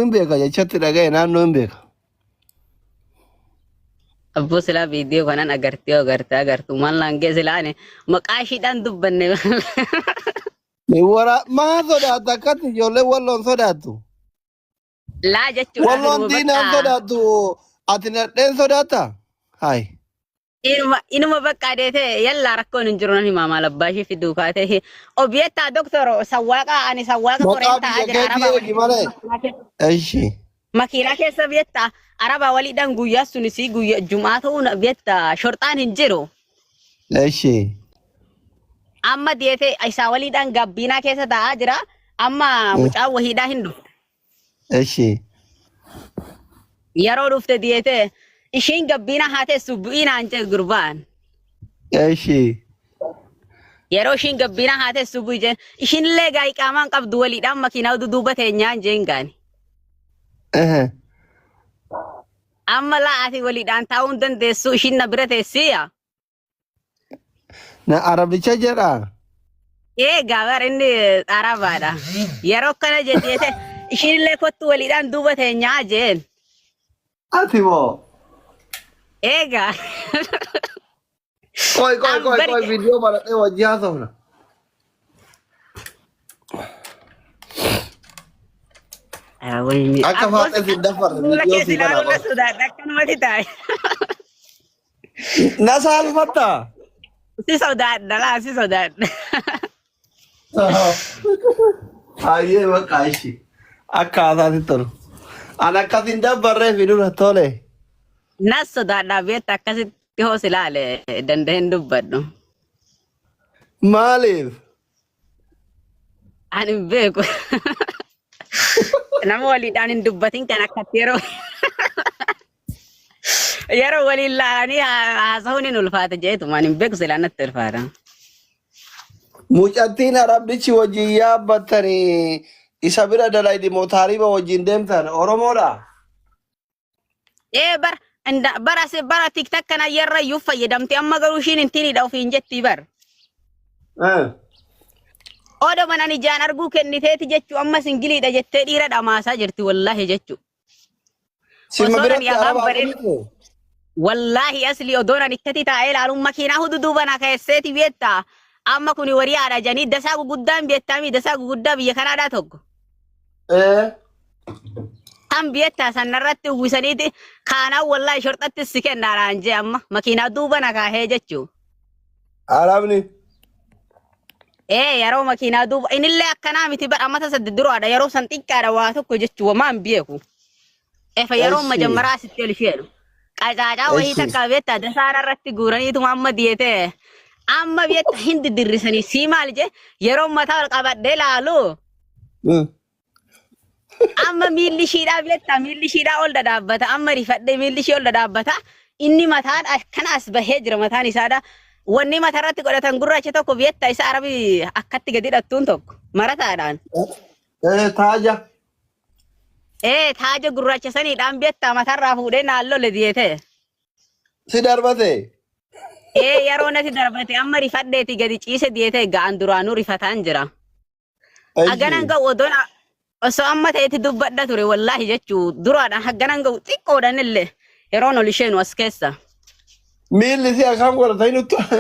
Hin beeka jechatti dhaga'e naannoo hin beeka. Abboo silaa viidiyoo kanan agartee agartee agartu maal naan gee silaa ani maqaa ishiidhaan dubbanne. Wara maa sodaattu akkatti ijoollee walloon sodaattu. Laa jechuudhaaf Walloon inuma diinaan bakka sodaattu ati nadheen sodaatta? Hayi. inuma bakka adeete yallaa rakkoon hin jiru nan himaa maal abbaa ishii fiduu kaatee. Obiyettaa doktor sawwaaqa ani sawwaaqa Maqaa koreen taa'aa biyya jira keetii arabaa eegi waliin. malee. Eshi. Makiinaa keessa beektaa arabaa waliidhaan guyyaa sunis guyyaa jumaa ta'uun beektaa shorxaan hin jiru. Eshi. Amma deetee isaa waliidhaan gabbiinaa keessa taa'aa jira. Amma mucaan wahiidhaa hin dhufte. Eshi. Yeroo dhufte deetee ishiin gabbiinaa haa teessu bu'iinaan jee gurbaan. Eshi. Yeroo ishiin gabbiinaa haa teessu bu'i jeen ishiin illee gaa'ii qaamaan qabdu waliidhaan makiinaa duduuba teenyaan jeen gaani. Ehe. Amma laa ati waliidhaan taa'uu hin dandeessu ishiin na bira teessiya. Na arabicha jedha. Ee gaabar inni arabaadha. Yeroo akkana jedheete ishiin illee kottu waliidhaan duuba teenyaa jeen. Ati moo? Eegaa. Qoy qoy An qoy bari qoy viidiyoo baradhee wajji haasofna. Wayni Akka abboo faaxee siin dafarre fuula viidiyoo kee sii banaa silaaluun na qoy. sodaadha akkanumatti taa'e. Na saalfatta. Si sodaadha laa si sodaadha. Hayyee bakka ishi. Akka haasaatti tolu. An akkas hin dabbarree fi dura tole. Na sodaadha beekta akkasitti hoo silaale danda'een dubbadhu. Maaliif? Ani hin beeku. Nama waliidhaan hin dubbatin kan akkatti yeroo yeroo waliin laalanii haasa'uun hin ulfaata jeetuma ani hin beeku silaa natti ulfaata. Mucattiin arabdichi wajjin yaabbattanii isa bira dalaydi moo taariba wajjin deemtan Oromoodha? Ee bar inda bara se bara tiktak kana yerra iyyuu fayyadamte amma garuu ishiin intinidha ofiin jettii bar. Eh. Odo manan ijaan arguu kenniteeti jechuu amma singiliidha jettee dhiira dhamaasaa jirti wallaahi jechuu. Sima Osoo nani biratti afaan araba baree akkamitti? wallaahi asli odoon ani akkati taa'ee ilaaluun makiinaa hudu duuba na keesseeti beektaa. Amma kuni wariyaadha janii dasaa guguddaan beektaami dasaa guguddaa biyya kanaadhaa tokko. Eh. Kan beektaa sanarratti uwwisaniiti kaanaan wallaahi shorxatti si kennaadhaan jee amma makiinaa duuba na kaahee jechuu. Arabni. Ee yeroo makiinaa duuba inillee akkanaa miti bara amata sadde duraadha yeroo san xiqqaadha waa tokko jechuu wamaan beeku. Efa yeroo Eshi. majammaraa asitti ol isheenu. Qacaacaa wayii Eshi. takka beektaa dasaara irratti guuraniituma amma diyetee amma beektaa hin diddirrisanii sii maal jee yeroo mataa ol qabadhee laalu Amma miilli ishiidhaa beektaa miilli ishiidhaa ol dhadhaabbata amma rifadhee miilli ishii ol dhadhaabbata inni mataan akkana as bahee jira mataan isaadha wanni matarratti godhatan gurraacha tokko beektaa isa arabi akkatti gadi hidhattuun tokko marataadhaan. Eh, taaja. Ee taaja gurraacha saniidhaan beektaa matarraa fuudhee naan lole diyeetee. Si darbate. Ee yeroo natti darbate amma rifadheeti gadi ciise diyeetee ga'an duraanuu rifataan jira. Haganan Eshi. ga'u odoon osoo amma ta'etti dubbadha ture wallaahi jechuu duraadhaan haganan ga'u xiqqoodhaan illee yeroon ol isheenu as keessa. Miilli si akkaan godhata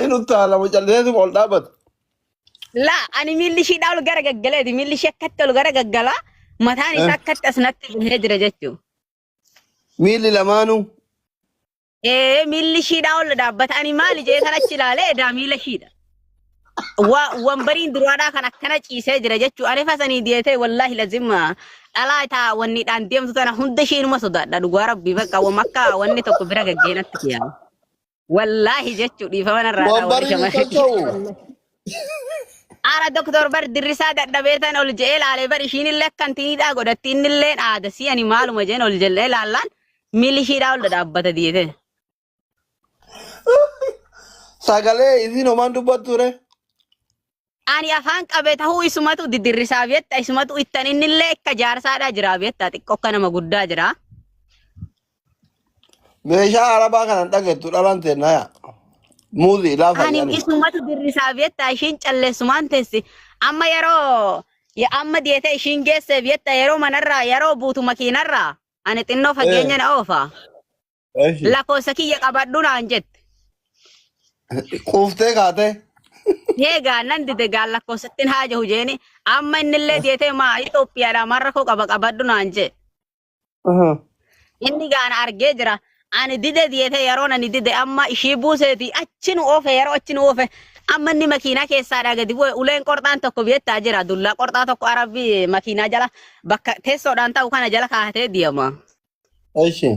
hin uttaalamu calliseetuma ol dhaabbata. Laa ani miilli ishiidhaa ol gara gaggaleeti miilli ishee akkatti ol gara gaggalaa mataan isaa akkatti as natti bahee jira jechuu. Miilli lamaanuu. Ee miilli ishiidhaa ol dhaabbata ani maali jee kan achi ilaalee edaa miila ishiidha. Wa wambariin duraadhaa kan akkana ciisee jira jechuu ani fasanii deetee wallaahi lazima dhalaa taa wanniidhaan deemtu tana hunda ishiinuma sodaadha dhugaa rabbii bakka wam akka wanni tokko bira gaggeenatti kiyaa. Wallaahi jechuu dhiifama narraa dhaa warri Wambariin hin shamarree. socho'u. Ara doktor bar dirrisaa dadhabee tan ol je'ee laalee bar ishiin illee akkan tiniidhaa godhatti inni illee aada si ani maaluma jeen ol jedhee laallaan miilli ishiidhaa ol dhadhaabbata diete. Sagalee isiin homaan dubbattu re. Ani afaan qabe tahuu isumatu didirrisaa beetta isumatu ittan inni illee akka jaarsaadhaa jira beetta xiqqoo akka nama guddaa jira. Meeshaa arabaa kanan dhageettu dhalaan teenna yaa. Muuzii laafa Ani jedhani. isumatu dirrisaa beektaa ishiin calleessumaan teessi. Amma yeroo Ya amma deetee ishiin geesseef jetta yeroo manarraa yeroo buutu makiinarraa ani xinnoo fageenya na oofa. Eshi. Lakkoofsa kiyya qabadhu naan jette. Quuftee kaatee. Eegaa nan dide gaa lakkoofsattiin haa jiru jeeni amma innillee deetee maa Itoophiyaadhaa marra koo qaba qabadhu naan jee. Inni gaana argee jira. Ani dide deetee yeroon ani dide amma ishii buuseeti achi nu oofe yeroo achi nu oofe amma inni makiinaa keessaadhaa gadi bu'e uleen qorxaan tokko beektaa jira dullaa qorxaa tokko arabbii makiinaa jala bakka teessoodhaan ta'u kana jala kaa'atee deema. Eshi.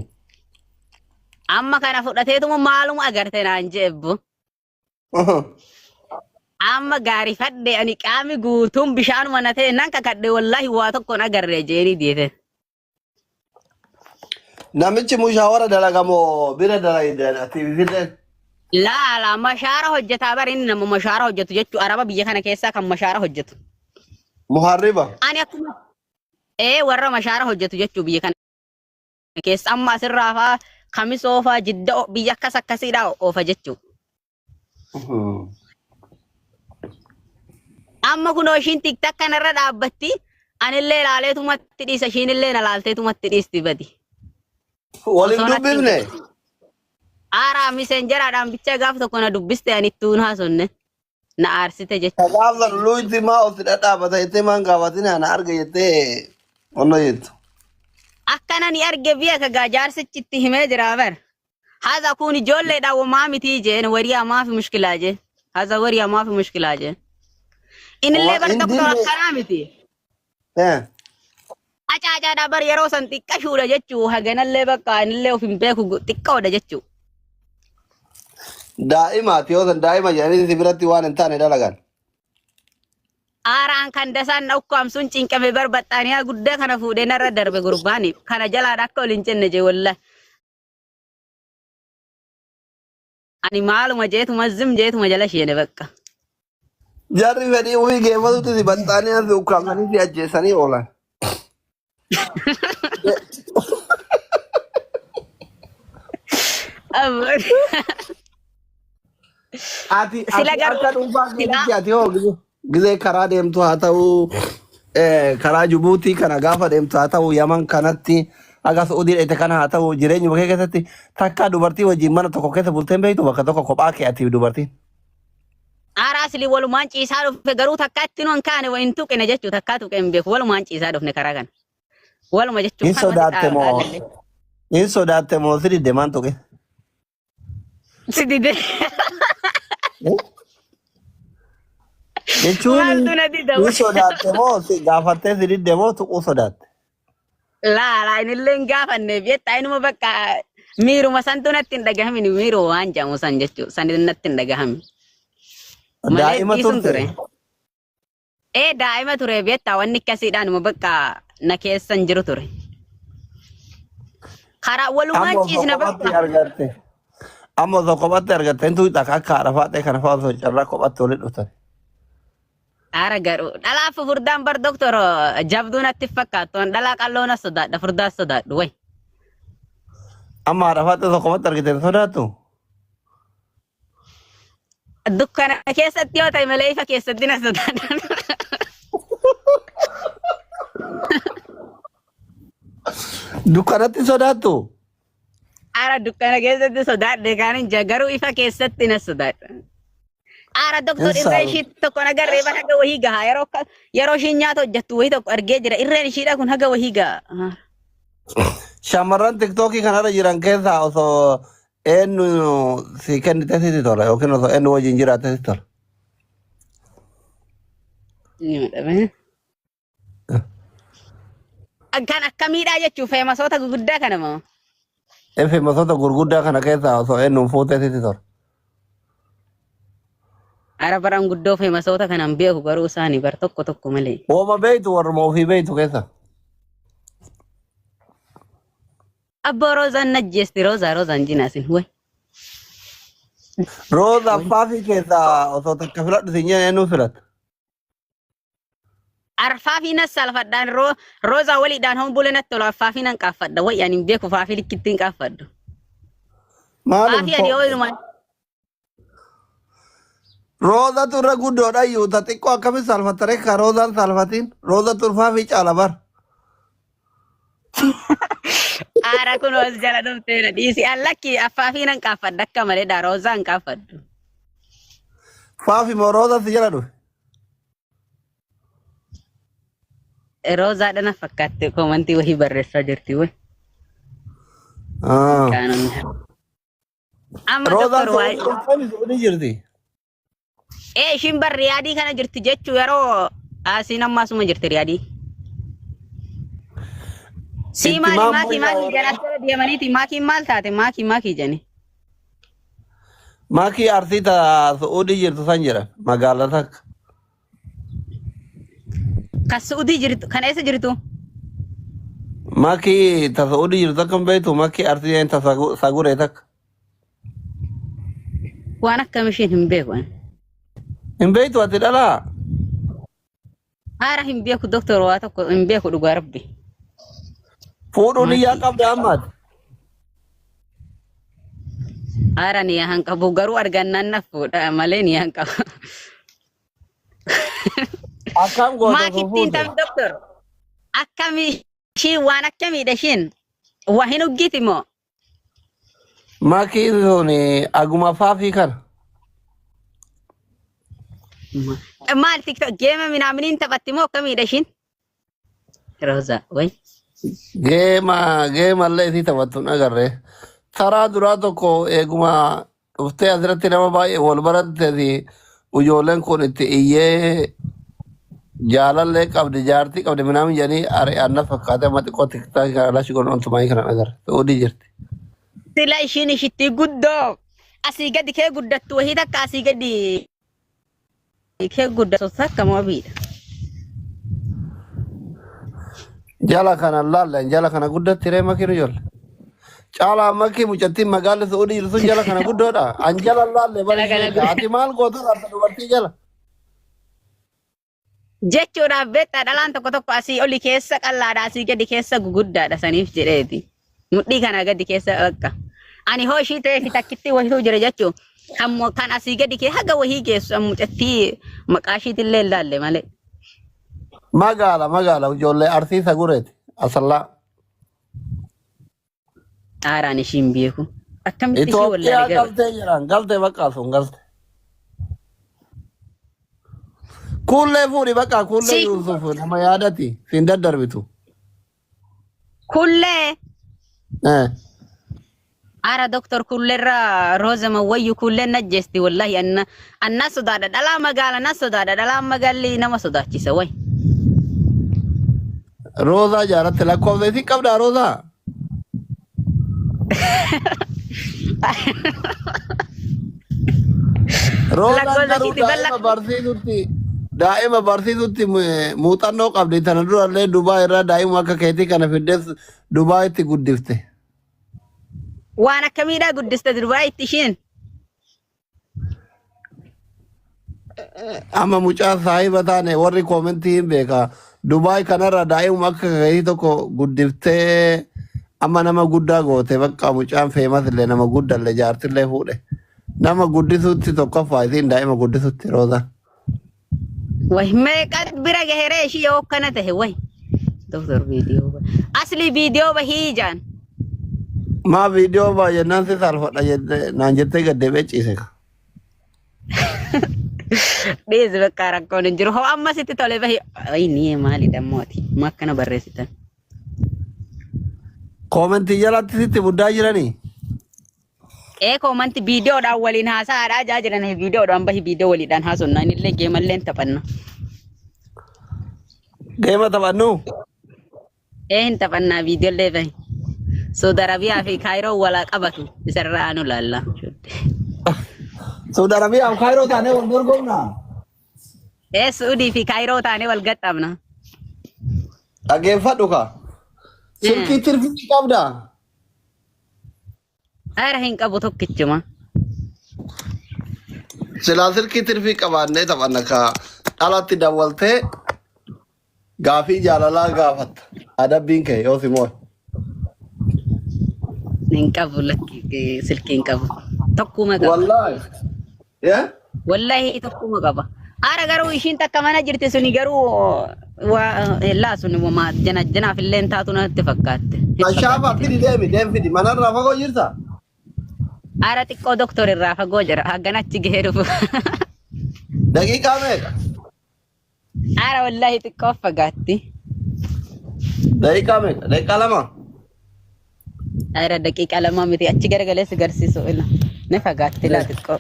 Amma kana fudhateetuma maaluma agarte naan jeebbu. Amma gaarifadhe ani qaami guutuun bishaanuma na ta'e nan kakadhe wallaahi waa tokkoon agarre jeeni deete. Namichi mushaawara dalagamoo bira dalagdan ati filen. Laala mashaara hojjetaa bari inni nama mashaara hojjetu jechuu araba biyya kana keessaa kan mashaara hojjetu. Muharriba. Ani akkuma ee warra mashaara hojjetu jechuu biyya kana keessa amma asirraa faa kamisoo faa jidda biyya akkas akkasiidhaa oofa jechuu. Amma kunoo ishiin tiktak kanarra dhaabbatti anillee ilaaleetumatti dhiisa ishiinillee na laalteetumatti dhiisti badi. Waliin Osoo natti hin dubbifne. Aaraa miseenjeraadhaan bicha gaaf tokko na dubbiste ani ittuun haasonne na aarsite jechuudha. Kanaaf luuyti maa of dhadhaabata jettee maan gaafatin ana arga jettee onnoo jettu. Akkana ni arge biyya kagaa jaarsichi itti himee jira bar. Haza kun ijoolleedha wamaa mitii jeen warii maafi mushkilaa jeen. Haza warii maafi mushkilaa jeen. Inillee bar Hin doktor dinne. akkanaa miti. Acaacaadha bar yeroo san xiqqashuudha jechuu haganallee bakka inillee of hin beeku xiqqoodha jechuu. Daa'imaati yoo san daa'ima jedhanii si biratti waan hin taane dalagan. Aaraan kan dasaan na ukkaamsuun cinqame bar baxxaaniyaa guddaa kana fuudhee narra darbe gurbaani. Kana jalaadha akka ol hin jenne jee wallahi. Ani maaluma jeetuma zim jeetuma jala isheene bakka. Jarri fedhii ofii geeffatutti si baxxaanii asi ukkaamsanii si ajjeesanii oolan. Ati Sila ati garuu akka dhuunfaa sila keetitti ati hoo gizee karaa deemtu haa ta'u karaa Jibuutii kana gaafa deemtu haa ta'u Yaman kanatti haga Su'uudii dheete kana haa ta'u jireenyuma kee keessatti takkaa dubartii wajjin mana tokko keessa bulteen beektu bakka tokko kophaa kee ati dubartiin. Aaraa silii walumaan ciisaa dhufe garuu takkaa itti nu hin kaane hin tuqine jechuu takkaa tuqe hin beeku walumaan ciisaa dhufne karaa kana. Waluma jechuun Hin kanumatti sodaatte moo dhaalle. hin sodaatte moo si didde maan tuqe? Si dide. Jechuun Maaltu na dida? hin sodaatte moo si gaafattee si didde moo tuquu sodaatte? Laa inillee hin gaafanne beektaa inuma bakka miiruma santu natti hin dhagahamin miiruma waan jedhamu san jechuudha san natti hin dhagahamin. Malee Daa'ima dhiisuun turte. ture. Ee daa'ima ture beektaa wanni akkasiidhaanuma bakka na keessa hin jiru ture. Karaa walumaan Amma osoo ciisna kophatti bakka. argatte. Amma osoo kophatti argatte hin tuqxa akka haadha faaxee kana fa'aa osoo carraa kophatti walitti dhuftan. Ara garuu dhalaa fi furdaan bar doktor jabduu natti fakkaattu an dhalaa qalloo na sodaadha furdaa sodaadhu way. Amma haadha faaxee osoo kophatti argite hin sodaattu? Dukkana keessatti yoo ta'e malee ifa keessatti na sodaadha. Dukkanatti sodaattu? Ara dukkana keessatti sodaadhe kaan hin garuu ifa keessatti na sodaadha. Ara doktor Hin irree saalu. ishii tokko nagarree bara haga wahii gaha yeroo yeroo ishiin nyaata hojjettu wahii tokko argee jira irreen ishiidha kun haga wahii gaha. Shamarran tiktookii kanarra jiran keessaa osoo eenyu si kennite sitti tola yookiin osoo eenyu wajjin jiraatte sitti tola. Kan akkamiidhaa jechuun feemasoota guguddaa kana moo? Feemasoota gurguddaa kana keessaa osoo eenyuun fuutee sitti tola. Ara baran guddoo feemasoota kanaan beeku garuu isaanii bar tokko tokko malee. Wooma beeytu warruma ofii beeytu keessa. Abboo Roozaan najjeesti Roozaa Roozaan jinaasin way. Rooza faafii keessaa osoo takka filadhu siin jedhan eenyuun filatta? Arfaafii nas salfadhaan roozaa waliidhaan hombule natti tola arfaafii nan qaaffadha way ani hin beeku faafii likkitti hin qaaffadhu. Maaliif Faafii ani yoo ilumaan Roozatu irra guddoodha iyyuu ta xiqqoo akkamitti saalfattare ka roozaan saalfatiin roozatu ulfaa fi caala bar. Aara kun os jala dhuftee na dhiisi. Allakki affaafii nan qaafadha akka malee dha roozaa hin qaafadhu. Faafi moo rooza si jala dhufe? Roozaadha na fakkaatte koomantii wahii barreessaa jirti wayi. Ah. Qaanonni. Amma Roozaan doktor waa'ee. Su'uudii dhuftee Su'uudii jirti. Ee ishiin bar riyaadii kana jirti jechuu yeroo asiin amma asuma jirti riyaadii. Sii Itti maali maammoo maakii yaa maakii warra. jedhan asirra deemaniiti maakiin maal taate maakii maakii jedhani. Maakii arsii ta Su'uudii jirtu san jedhan magaalaa takka. Kan Su'uudii jirtu kan eessa jirtu? Maakii ta Su'uudii jirtu akka hin beektu maakii arsii ta saguree takka. Waan akkam ishiin hin beeku. Ani. Hin beektu ati dhalaa? Haara hin beeku doktor waa tokko hin beeku dhugaa rabbi. Fuudhuu niyyaa Maakii. qabda ammaati. Haara ni han qabu garuu argannaan na fuudha malee ni han qabu. Akkam goote osoo Maakittiin fuute? tam doktor akkami ishiin waan akkamiidha ishiin waa hin uggiti moo? Maakiin sun aguma faafii kana. Maal tiktok geema minaaminiin taphatti moo akkamiidha ishiin? Roza way. Geema geemallee isii taphattu hin agarre. Taraa duraa tokko eeguma dhuftee asirratti nama baay'ee wal baratteeti ijoolleen kun itti iyyee jaalallee qabdi jaartii qabdi minaamin jedhanii ari'aan na fakkaate amma xiqqoo tiktaakii kana lashi godhan ontumaayii kana agarre. Su'uudii jirti. Sila ishiin ishitti guddoo asii gadi kee guddattu wahii takka asii gadi kee guddattu takka moo abiidha. Jala kana laalleen jala kana guddatti ree makiin ijoollee. Caalaa makii mucattiin magaalli Su'uudii jirtu sun jala kana guddoodha. An jala laallee bara Jala kana ishee guddaa. ati maal gootu laata dubartii jala. Jechuudhaaf beektaa dhalaan tokko tokko asii oli keessa qal'aadha asii gadi keessa guguddaadha saniif jedheeti. Mudhii kana gadi keessa bakka. Ani hoo ishii ta'ee fi takkitti wahiitu jira jechuun kan kan asii gadi kee haga wahii geessu an mucattii maqaa ishiitillee hin laalle malee. Magaala magaala ijoollee arsii sagureeti asallaa. Aaraan ishii hin beeku. Akkamitti ishii Itoophiyaa wallaale garuu. galtee jiran galtee bakka sun galte. Kuullee fuudhi bakka kuullee Si Yuusuf nama yaadati siin daddarbitu. kullee Eh. Ara doktor kulleerra rooza mawwayyu kulleen najjeesti wallahi anna anna sodaadha dhalaa magaala na sodaadha dhalaa magaalli nama sodaachisa way. Roozaa jaalatti lakkoofsa isii qabdaa Roozaa? Roozaan Lakkoofsa garuu ishiitti balla daa'ima barsiisutti daa'ima barsiisutti muuxannoo qabdi. Tana durallee Dubaa irraa daa'ima akka keetii kana fiddees Dubaayitti guddifte. Waan akkamiidhaa guddiste Dubaayitti ishiin? Amma mucaa saahiba taane warri koomentii hin beeka. Dubaay kanarra daa'imuma akka keetii tokko guddiftee amma nama guddaa goote bakka mucaan feemas illee nama guddallee jaartillee fuudhe. Nama guddisuutti tokkoffaa isiin daa'ima guddisutti roozaan. Way meeqa bira gaheree ishii yoo akkana tahe way. Doktor viidiyoo asli viidiyoo bahii jaan. Maa viidiyoo baay'inaan si saalfadha jette naan jettee gad deebi'ee ciise. Dhiisi bakka rakkoon hin jiru. Hoo amma sitti tole bahi. Ay ni maali dammooti. Ma akkana barreessitan. Koomentii jalatti sitti buddaa jiranii. Ee koomanti viidiyoodhaan waliin haasa'aadhaa jaa jiran viidiyoodhaan bahi viidiyoo waliidhaan haasofna inillee geemallee taphanna. Geema taphannu. Ee hin taphannaa viidiyoollee bahi. Saudi Arabiyaa fi Kaayiroo walaa qabatu isarraa anu laalla. Saudi Arabiyaa fi Kaayiroo taanee wal dorgomna. Ee Suudii fi Kaayiroo taanee wal gaxxamna. Dhaggeeffadhu ka. Silkii tirfii qabdaa. Ara hin qabu tokkichuma. Silaa silkii tirfii qabaannee taphanna ka dhalatti dawwaltee gaafii jaalalaa gaafatta. Adabbiin kee yoo si moo'e. Hin qabu lakki silkii hin qabu. Tokkuma qaba. Wallaahi. Yaa? Wallahi tokkuma qaba. Ara garuu ishiin takka mana jirti suni garuu waa laa suni wama jana janaaf illee hin taatu natti fakkaatte. Hin Kashaafa fakkaatti. fidi deemi deem fidi manarraa fagoo jirta. Ara xiqqoo doktor irraa fagoo jira. Haggan achi gahee dhufu. Daqiiqaa meeqa? Ara wallahi xiqqoo fagaatti. Daqiiqaa meeqa? Daqiiqaa 2. Ara daqiiqaa 2 miti achi garagalee si garsiisu ila. Ni fagaatti laa xiqqoo.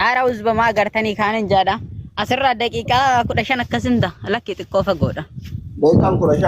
Ara uzbamaa agartanii kaanin jaadha. Asirraa daqiiqaa 15 akkasin ta'a. Lakki xiqqoo fagoodha. Daqiiqaan 15.